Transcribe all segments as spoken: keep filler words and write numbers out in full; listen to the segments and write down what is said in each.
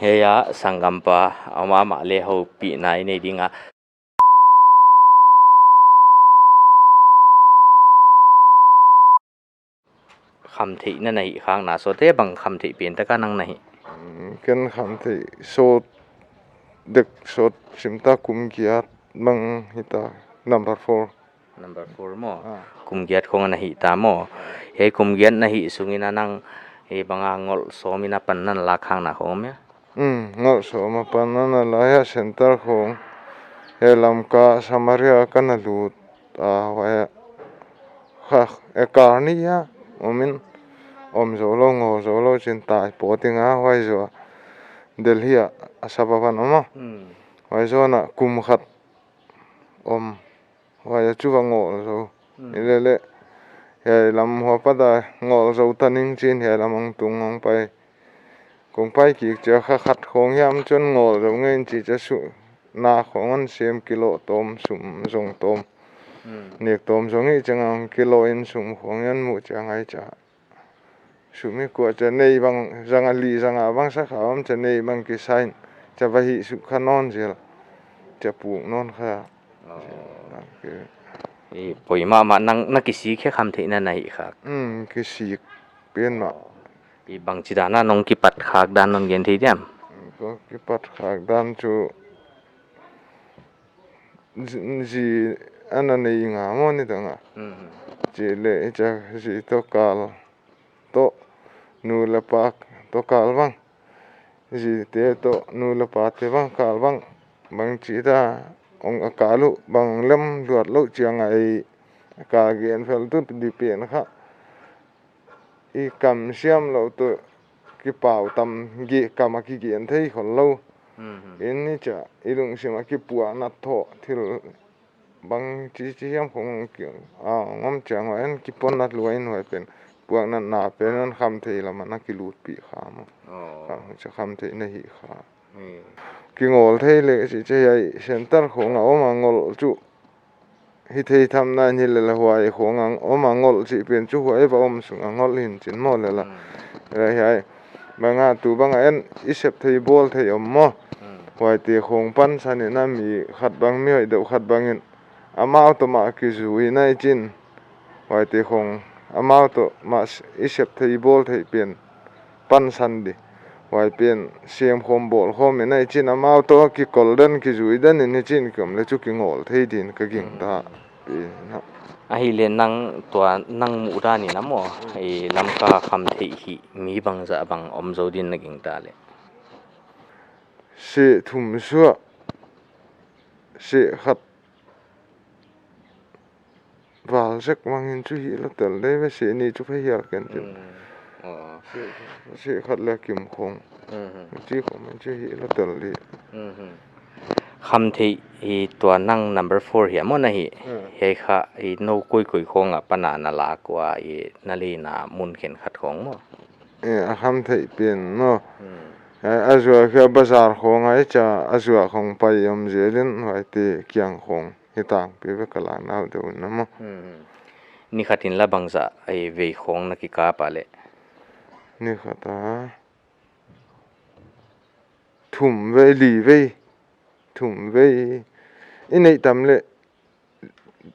Hiai a sanggampa, amah amah leh houpihna i nei ding a. Khamtheihna na hih khakna sawte bang khamtheih pen taka nang na hi? Mm, ken khamtheih sawt dek sawt sim ta, kum giat bang hita, number four. Number four maw? Ah. Kum giat khong na hih ta maw? Hiai kum giat na hih sungin a nang, eh, banga ngolh sawm in a panna na lak khakna khong om hia? Mm, ngolh sawm a panna na la hia, center khong. Hiai Lamka Samaria ka na lut a, huai a. Kha, e, kar nih a, om in, om zou lou, ngol zou lou, chin tai pawt ding a, huai zoh a. Delhi a, a sapa van om a. Hmm. Huai zoh na kum khat om. Huai a chu va ngol zou. Hmm. Ni lele, hiai lam hua pata ngol zou ta ning chin, hiai lam ang tung ang pai. Kong pai kik chia kha khat khong hiam chun ngol zou ngen chi chia su na khong an sem kilo tom sum zong tom. Hmm. Nek tom zong i chang ang kilo in sum khong an mu chia ngai chia. Sum i kua chia nei bang zanga li zanga bang sa kha om chia nei bang ki sign chia va hih su kha non zel. Chia puk non kha. Oh. Ki- I poi mahmah nang na kisik hia khamtheihna na hih khak? Hmm, kisik pen mah. I bangchi dan a nong kipat khak dan non gen thei diam? Ko kipat khak dan chu zi, zi ana nei nga maw ni tang a. Mhm. Chi leh i chia zi toh kal toh nu leh pa toh kal bang. Zi te toh nu leh pa te bang kal bang. Bangchi ta ong a kal uh bang lem luat lou chiang a i ka gen fel tu di pen kha. I kam siam lou toh kipau tam gi kam a kigen thei khol lou. Mhm. In ni chia i lungsim a kipuakna toh thil bangchi chi hiam khong ki, a, ngam chiang huai in kipon nat lua in huai pen. Puakna na pen an khamtheih lam a na kilut pi kha maw. Oh. Kha, chia khamtheihna hih kha. Hmm. Kingol thei leh chi chia hiai center khong a om a ngol chu. Hithei tham na in hi lele huai khong ang om a ngol chi pen chu huai va om sung a ngol hin chin maw lela. Hmm. Leh hiai banga tu banga en i sep thei bawl thei om maw. Hmm. Huaite khong pansan in a mi khat bang mi hoih deuh khat bangin amau toh mah kizui na i chin. Huaite khong amau toh mah i sep thei bawl thei pen pansan di. Huai pen siam khawm bawl khawm in a i chin amau toh kikol den kizui den in i chin kiom leh chu kingol thei din ka gingta. Pi na. Ahihleh nang tua nang muhdan in a maw, i Lamka khamtheih hi mi bangzah bang om zou din na gingta leh? Seh thum suah, seh khat val zek mangin chu hi la tel dei ve, seh nih chu pha hial ken tin. Mm. Oh. Seh, seh khat leh kim khong. Mhm. Chi khong man chu hi la tel di. Mhm. Khamtheih hi tua nang number four hi a maw na hi. Mm. Hiai kha i nou koikoi khong a pana na lak ua i na lei na mun khenkhat khong maw. Eh, a khamtheih pen maw. Mm. Eh, a zuak hi a bazar khong a i chia a zuak khong pai om zel in huaite kiang khong. Hi tangpi ve ka lak nau deuh na maw. Hmm. Ni khat in la bangzah a vei khong na kikap a leh? Ni khat a thum vei, li vei. Thum vei. I neih tam leh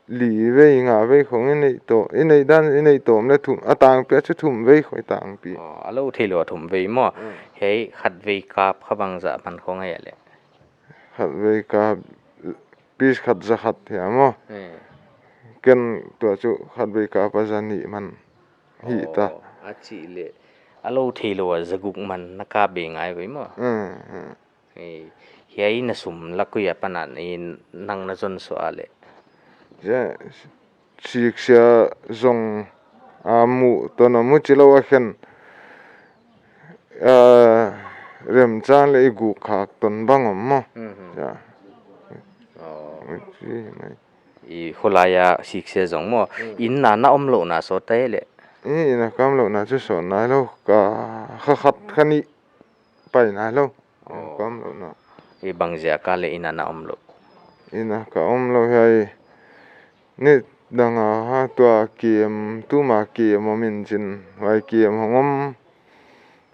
li vei, nga vei khong i neih tawm. I neih dan, i neih tawm leh thum. A tangpi a chu thum vei khong i tangpi. Oh, a lou theilou a thum vei maw. Hmm. Hiai khat vei kap kha bangzah man khong ahia leh? Khat vei kap piece khat za khat hiam maw. Hmm. Ken tua chu khat vei kap a za nih man hi ta. Oh, a chih leh a lou theilou a za guk man na kap be ngai ve maw. Hmm, hmm. Eh, hiai na sum la koi a pana nang na zon suah leh? Yes. Siksia zong a mu ton a mu chi lou a khen, a, remchan leh i guk khak ton bang om maw. Mhm. Ya. Oh. Chi mai. I khulai a siksia zong maw. Mm. Inn a na om louhna sawt ta leh? I, inn a ka om louhna chu sawt nai lou. Ka kha khat kha nih pai nai lou. Oh. Ka om louhna. I bang ziak a leh inn a na om lou? Inn a ka om lou hiai. Ni dang a ha tua kem, tuma kem om in chin, huai kem hong om.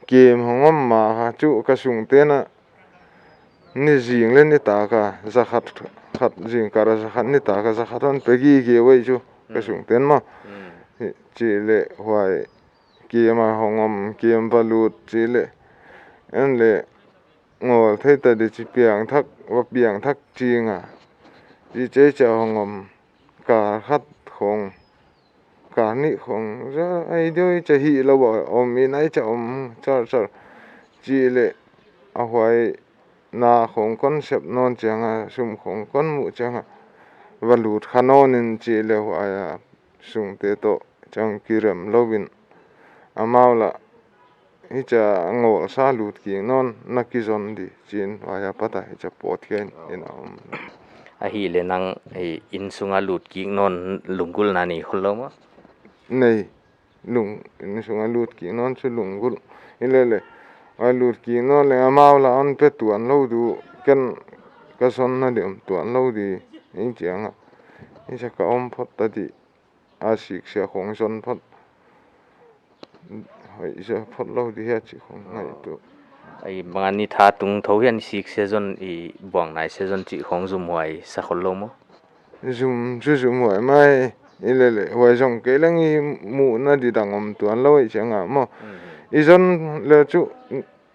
Kem hong om ma kha chu ka sungte'n a ni zing leh nitak a za khat, khat zingkal a za khat nitak a za khat hon pe gige uai chu ka sungte'n maw. Hi, chih leh huai kem a hong om, kem va lut chih leh. En leh ngawl thei ta di chi piangthak, va piangthak ching a. Chi chei cha hong om, kal khat khong, kal nih khong, za ai doi cha hilou a om in ai cha om, char char. Chih leh a huai na khong kon sep nawn chiang a, sum khong kon muh chiang a, va lut kha nawn in chih leh huai a sungte toh chang kirem lou in. Amau lah, hicha ngawl sa lut kik nawn na kizon di, chi'n huai a pat a hicha pawt khe in a om. Ahihleh nang, eh, innsung a lut kik nawn lunggulhna nei khol lou maw? Nei, lung, innsung a lut kik nawn chu lunggulh. Hilele, a lut kik nawn leh amau lah hon pe tuan lou di, ken ka zonna di om tuan lou di, in chiang a. Hicha ka om phot ta di. A siksia khong zon phot, hoih zia phot lou di hia chih khong ngaihtuah. Ai, bang a ni tha tung thou hiam siksia zon i buang nai sia zon chih khong zumhuai sa khol lou maw? Zum chu zumhuai mai, hilele, huai zong kei leng i muhna di dang om tuan lou i chiang a maw. I zon leh chu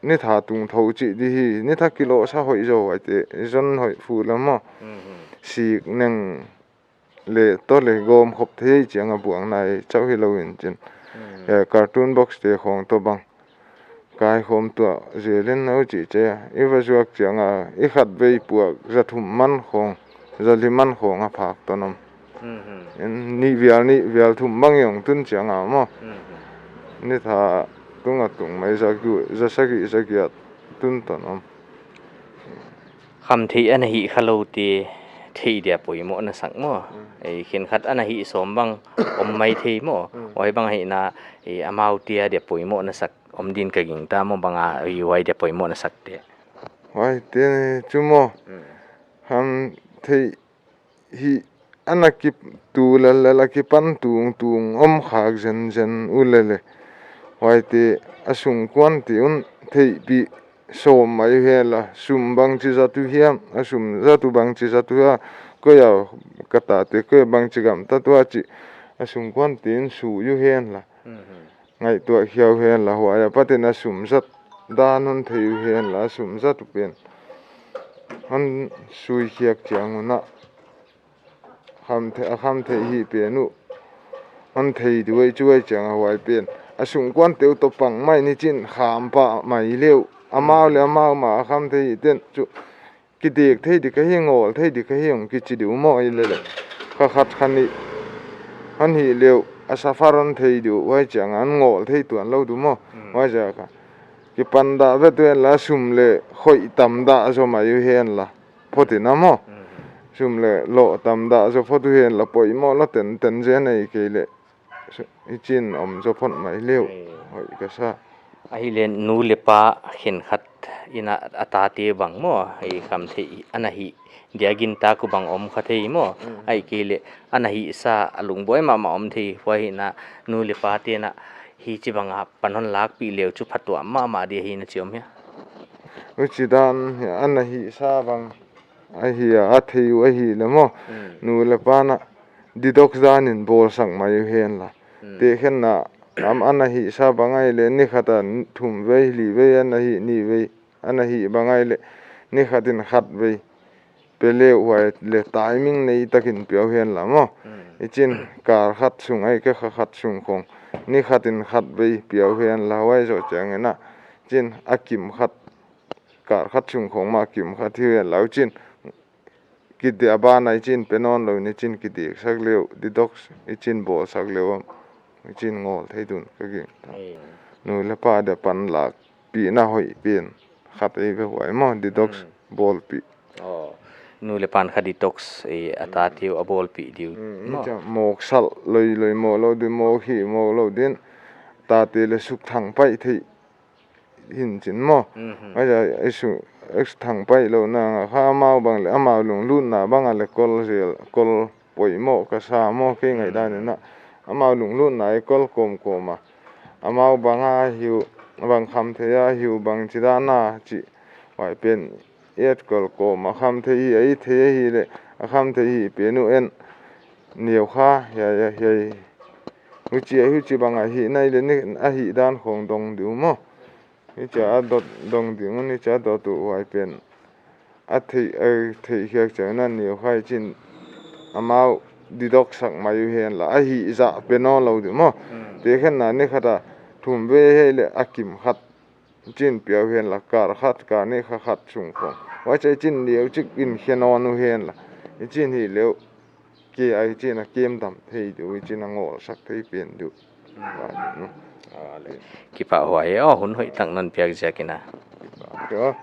ni tha tung thou chih di hi, ni tha kilawh sa hoih zaw huaite, i zon hoih fu leh maw. Sik neng leh toh leh gawm khop thei chiang a buang nai chauh hilou in chin. Eh, carton box te khong toh bang. Kai khawm tuah zel in nou chih chih a. I va zuak chiang a, i khatvei puak za thum man khong, za li man khong a phak ton om. In nih vial, nih vial thum bang i hong tun chiang a maw. Ni tha tung a tung mai za guk, za sagih, za giat tun ton om. Khamtheih ana hih kha loute theih dia poimoh na sak maw. Ei, khenkhat ana hih sawm bang om mai thei maw. Huai bang ahihna, ei, amaute a dia poimoh na sak om din ka gingta maw, bang a, ei, huai dia poimoh na sakte. Huaite chu maw. Khamtheih hih ana kip tu lel lel a kipan tung tung om khak zen zen ulele. Huaite a sungkuante un theihpih sawm mai uh hen la, sum bangchi zat uh hiam, a sum zat uh bangchi zat uh hia, koi a ka tate koi bangchi gamtat uh a chih, a sungkuante in sui uh hen la. Ngaihtuah khia uh hen la, huai a pat in a sum zat dan hon thei uh hen la, a sum zat uh pen hon sui khiak chiang un a, khamtheih, a khamtheih hih pen uh hon thei di uh ei chu ei chiang a huai pen. A sungkuante uh toh pang mai ni chin kham pah mai leh uh. Amau leh amau mah a khamtheih hih ten chu kidek thei di ka hi, ngawl thei di ka hi hong kichi di uh maw ei lele. Kha khat kha nih hon hih leh uh, a suffer hon thei di uh, huai chiang a hon ngawl thei tuan lou di uh maw. Huai ziak a kipan dah vet uh hen la, sum leh khoih tam dah zaw mai uh hen la. Phot in a maw. Sum leh loh tam dah zaw phot uh hen la, poimoh la ten ten zen ei kei leh. Su-, i chin om zaw phot mai leh uh. Hoih ka sa. Ahihleh nu leh pa khenkhat in a, a tate bang maw, ei khamtheih ana hih dia gintak uh bang om kha thei maw. Ahihkeileh ana hihsa a lungbuai mahmah om thei, huai ahihna nu leh pate'n a hichibang a pan hon lakpih leh uh chu phatuam mahmah di ahi na chi om hia? Huchidan hi ana hihsa bang ahi a, a thei uh ahihleh maw. Nu leh pa'n a detox dan in bawlsak mai uh hen la. Tehkhenna, am ana hihsa bang ahihleh ni khat a thum vei, li vei, ana hih nih vei, ana hih bang ahihleh ni khat in khat vei pe leh uh huai leh timing nei takin pia uh hen la maw. I chin kal khat sung ahihkeileh kha khat sung khong ni khat in khat vei pia uh hen la, huai zoh chiang in a chin a kim khat, kal khat sung khong mah kim khat hi uh hen la uh chin. Kidek a ban a i chin pe nawn lou in i chin kideksak leh uh, detox i chin bawlsak leh uh, i chin ngawl thei di un ka gingta. Nu leh pa dia pan lakpihna hoih pen khat ei ve huai maw, detox bawlpih. Nu leh pa'n kha detox, eh, a tate uh a bawlpih di uh maw. Mawk sal loi loi mawk lou di, mawk hih mawk lou din, tate leh suk thang pai thei hi'n chin maw. Huai a, ei suk, ei suk thang pai lou na nga kha amau bang leh, amau lunglutna bang a leh kol zel, kol poimoh ka sa maw, kei ngaihdan in a. Amau lunglutna ei kol kawmkawm a. Amau bang a hi uh, bang kham thei a, hiu bang chi dan a chih, huai pen et kol kawm a kham thei hi, a i thei ahihleh a kham thei hi pen uh en neu kha, hiai, hiai, hiai. Huchi a, huchi bang ahihna leh ni, ahih dan khong dong di uh maw. Hichia dot dong ding uh, hichia dot uh huai pen a theih, a theihkhiak chiang un neu kha i chin amau didok sak mai uh hen la, ahih zah pe nawnlou di uh maw. Hmm. Tekhenna ni khat a thum vei hileh a kim khat chin piau hen la, kar khat, kar nih kha khat sung khong. Huai chia i chin neu chik in khe nawn uh hen la. I chin hi leh uh, kei a i chin a kem dam thei di uh, i chin a ngol sak thei pen di uh. Hmm. Huai, hmm. Ah, le. Kipahhuai, aw, hun hoih tak non piak ziak in a. Kipah, kipah.